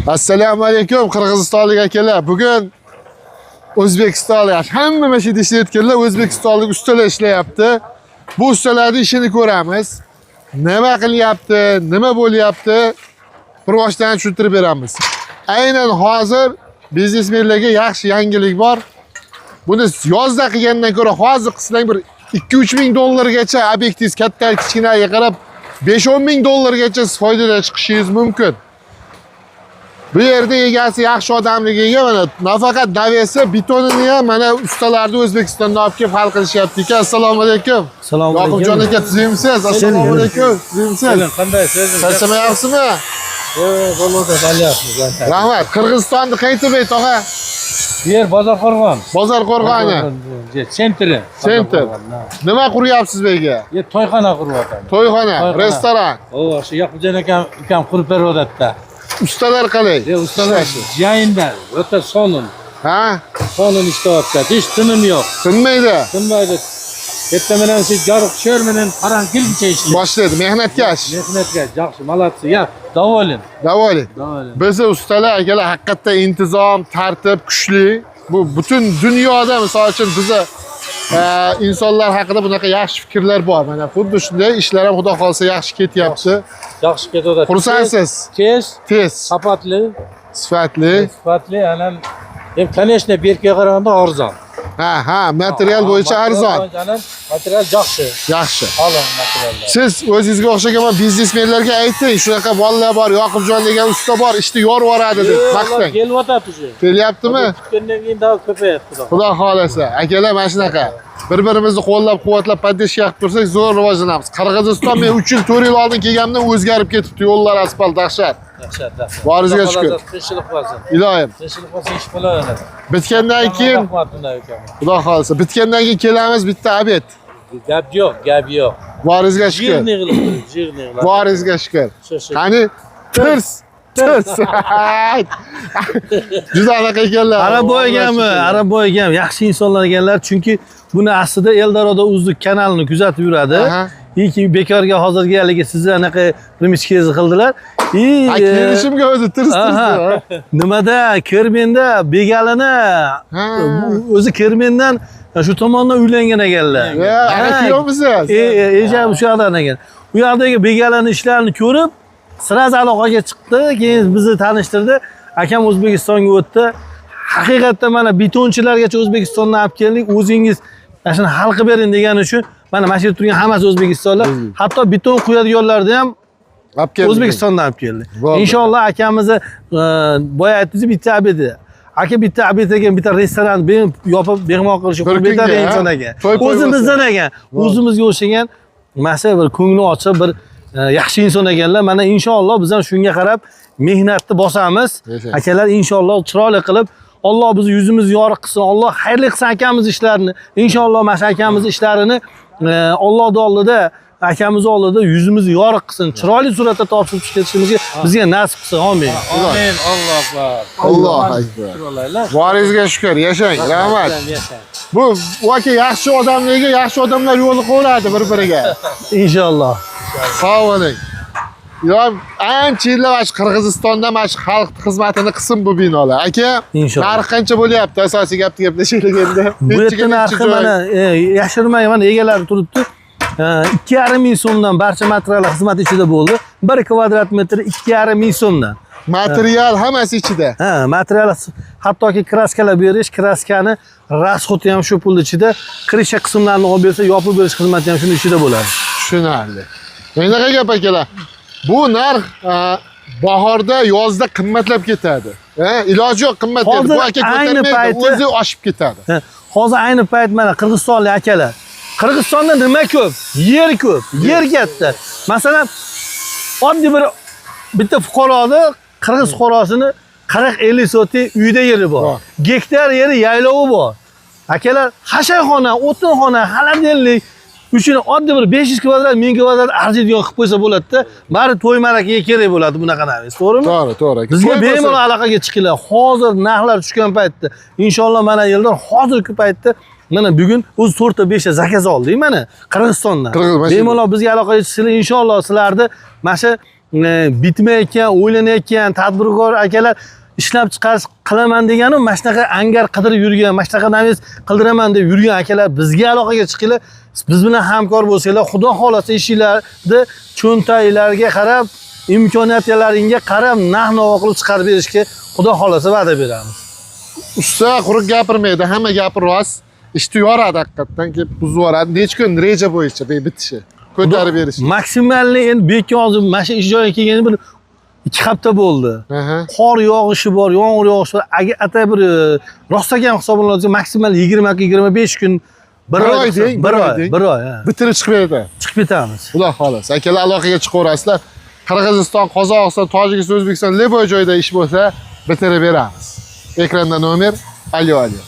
Assalomu alaykum, qirg'izistonlik akalar. Bugun o'zbekistonlik hamma mana shu yerda ishlayotganlar o'zbekistonlik ustalar ishlayapti. Bu ustalarning ishini ko'ramiz. Nima qilyapti, nima bo'lyapti? Bir boshdan tushuntirib beramiz. Aynan hozir biznesmenlarga yaxshi yangilik bor. Buni yozda qilgandan ko'ra hozir qilsang, bir 2-3 ming dollargacha, obyektingiz katta kichkinaga qarab, 5-10 ming dollargacha siz foydada chiqishingiz mumkin. Bu yerda egasi yaxshi odamligiga mana nafaqat навес i, betonini ham mana ustalarni O'zbekistondan olib kelib hal qilishyapti ekan. Assalomu alaykum. Assalomu alaykum. Yoqubjon aka, tuzukmisiz? Assalomu alaykum. Tuzukmisiz? Qanday siz? Charchamayapsizmi? Yo'q, bo'ldi, bo'lyapmiz. Rahmat. Qirg'izistonni qaysi bet, og'a? Bu yer Bozorqo'rg'on. Bozor qo'rg'oni. Центр i. Центр. Nima quryapsiz bu yerga? Yer to'yxona quryapmiz. To'yxona, To'yxona. Restoran. O, shu Yoqubjon akam ukam qurib beryapti. Ustalar qalay? E, ustalar jayinda, o'ta sonin. Ha? Sonin ishlayapti. Hech tinim yo'q. Tinmaydi. Tinmaydi. Erta bilan shu yorug' tushar bilan qorong'i kelguncha ishlaydi. Boshlaydi. Mehnatkash. Mehnatga yaxshi, молодцы. Я доволен. Доволен. Доволен. Bizni ustalar, akalar, haqiqatda intizom, tartib kuchli. Bu butun dunyoda, misol uchun, bizni insonlar haqida bunaqa yaxshi fikrlar bor. Mana xuddi shunday ishlar ham, xudo xohlasa, yaxshi ketyapti. Yaxshi ketadi. Xursandsiz? Tez, Tez, sifatli. Sifatli. Sifatli, anan hem, конечно, berkaga qaraganda arzon. Ha, material bo'yicha arzon. Anan material yaxshi. Yaxshi. Qalin materiallar. Siz o'zingizga o'xshagan biznesmenlarga ayting, shunaqa bolalar bor, Yoqubjon degan usta bor, ishni yorib yuboradi deb maqtang. Kelyapti уже. Kelyaptimi? Kutgandan keyin daha ko'payapti, xudo. Xudo xohlasa, akalar, mana shunaqa. Bir-birimizni qo'llab-quvvatlab, поддержка qilib tursak, zo'r rivojlanamiz. Qirg'iziston men 3 yil, 4 yil oldin kelganimdan o'zgarib ketibdi, yo'llar asfalt, dahshat. Dahshat, dahshat. Boringizga Xudo shukur. xohlasa, tinchlik bo'lsin. Iloyim. Tinchlik bo'lsa, ish bo'laveradi. Bitgandan keyin, Rahmat unday ukam. Xudo xohlasa, bitgandan keyin kelamiz bitta обед. Gap yo'q, gap yo'q. Boringizga shukur. Жирный qilib qo'ying, жирный qilib. Boringizga shukur. Shu, shu. Qani, tirs, tirs. Juda anaqa ekanlar. Arab ekanmi? Arab ekan, yaxshi insonlar ekanlar, chunki buni aslida Eldaroda Uzluk kanalini kuzatib yuradi. И bekorga hozirgi haligi sizni anaqa примечка qildilar. И Ha, kelishimga o'zi tirs tirs. Aha. Nimada, Kermenda Begalini o'zi Kermendan shu tomondan uylangan ekanlar. Ya, aka, kuyovmisiz? E, ejam shu yoqdan ekan. U yoqdagi Begalini ishlarini ko'rib, сразу aloqaga chiqdi, keyin bizni tanishtirdi. Akam O'zbekistonga o'tdi. Haqiqatda mana betonchilargacha O'zbekistondan olib keldik. O'zingiz mana shuni hal qilib bering degani uchun mana shu yerda turgan hammasi o'zbekistonlar. Hatto beton quyadiganlarni ham Olib keldik. O'zbekistondan olib keldi. Bo'ldi. Inshaalloh akamizni boya aytdingiz, bitta обед i. Aka bitta обед ekan, bitta restoran yopib bemalol qilishi Bir qurib kunga, beradi ha? inson ekan. To'y poy O'zimizdan ekan. O'zimizga o'xshagan mana bir ko'ngli ochiq, bir yaxshi inson ekanlar. Mana inshaalloh biz ham shunga qarab mehnatni bosamiz. Yashang. Akalar, inshaalloh chiroyli qilib, Alloh bizni yuzimizni yorug' qilsin. Alloh xayrli qilsin akamiz ishlarini. Inshaalloh mana shu akamiz ishlarini Alloh oldida, akamiz oldida yuzimizni yorug' qilsin. Chiroyli suratda topshirib ketishimizga bizga nasib qilsin. Amin. Amin, Allohu akbar. Allohu akbar. Shukur olaylik. Boringizga shukur, yashang, rahmat. Yashang. Bu aka yaxshi odamlarga yaxshi odamlar yo'li qo'yadi bir-biriga. Inshaalloh. Sog' bo'ling. Ilohim, ancha yillar mana shu Qirg'izistonda mana shu xalq xizmatini qilsin bu binolar. Aka, Inshaalloh. narx qancha bo'lyapti? Asosiy gapni gaplashaylik endi. Bu Nechiga yerda nechi narxi joy? mana yashirmay, mana egalari turibdi. 2,5 ming so'mdan barcha materiallar xizmat ichida bo'ldi. 1 kvadrat metr 2,5 ming so'mdan. Material hammasi ichida. Ha, material, hattoki краска lar berish, краска ni расход i ham shu pulni ichida, крыша qismlarini olib bersa, yopib berish xizmati ham shuni ichida bo'ladi. Tushunarli. Bunaqa gap, akalar. Bu narx bahorda, yozda qimmatlab ketadi. Ha, iloji yo'q, qimmatlaydi. Hozir Bu aka ayni ko'tarmaydi, o'zi oshib ketadi. Ha, hozir ayni payt mana qirg'izistonlik akalar. Qirg'izistonda nima ko'p? Yer ko'p, yer katta. Masalan, oddiy bir bitta fuqaroni, qirg'iz fuqarosini 40-50 sotik uyda yeri bor. Bor. Gektar yeri, yaylovi bor. Akalar, hasharxona, o'tinxona, холодильник uchun oddiy bir 500 kvadrat, 1000 kvadrat arziydigan qilib qo'ysa bo'ladi-da. Bari to'y ma'rakaga kerak bo'ladi bunaqa narsa, to'g'rimi? To'g'ri, to'g'ri. Bizga To'y bo'lsa- bemalol aloqaga chiqinglar. Hozir narxlar tushgan paytda, inshaalloh, mana Eldor, hozirgi paytda mana bugun o'zi to'rtta, beshta заказ oldik mana Qirg'izistondan. Qirg'iz, mana shu- Bemalol bizga aloqaga chiqsanglar, inshaalloh sizlarni mana shu Bitmayotgan, o'ylanayotgan tadbirkor akalar ishlab chiqarish qilaman degani, mana shunaqa angar qidirib yurgan, mana shunaqa навес qildiraman deb yurgan akalar bizga aloqaga chiqinglar, biz bilan hamkor bo'lsanglar, xudo xohlasa, ishinglarni cho'ntaklarga qarab, imkoniyatlaringga qarab, narx navo qilib chiqarib berishga, xudo xohlasa, va'da beramiz. Usta quruq gapirmaydi, hamma gapi rost. Ishni yoradi haqiqatdan, kelib buzib yuboradi. Necha kun reja bo'yicha bitishi, ko'tarib berish? Максимальный endi bu yerga hozir mana shu ish joyiga kelgani bir 2 hafta bo'ldi. Qor yog'ishi bor, yomg'ir yog'ishi bor. Agar atay bir rostakam hisoblanadigan, maksimal 20-25 kun, bir Bir oy, oy deng, bir bir oy oy, deng. Bir oy, ha. Bitirib chiqib beradi. Chiqib ketamiz. Xudo xohlasa. Akalar, aloqaga chiqaverasizlar. Qirg'iziston, Qozog'iston, Tojikiston, O'zbekiston, любой joyda ish bo'lsa, bitirib beramiz. Ekranda nomer. Alo, alo.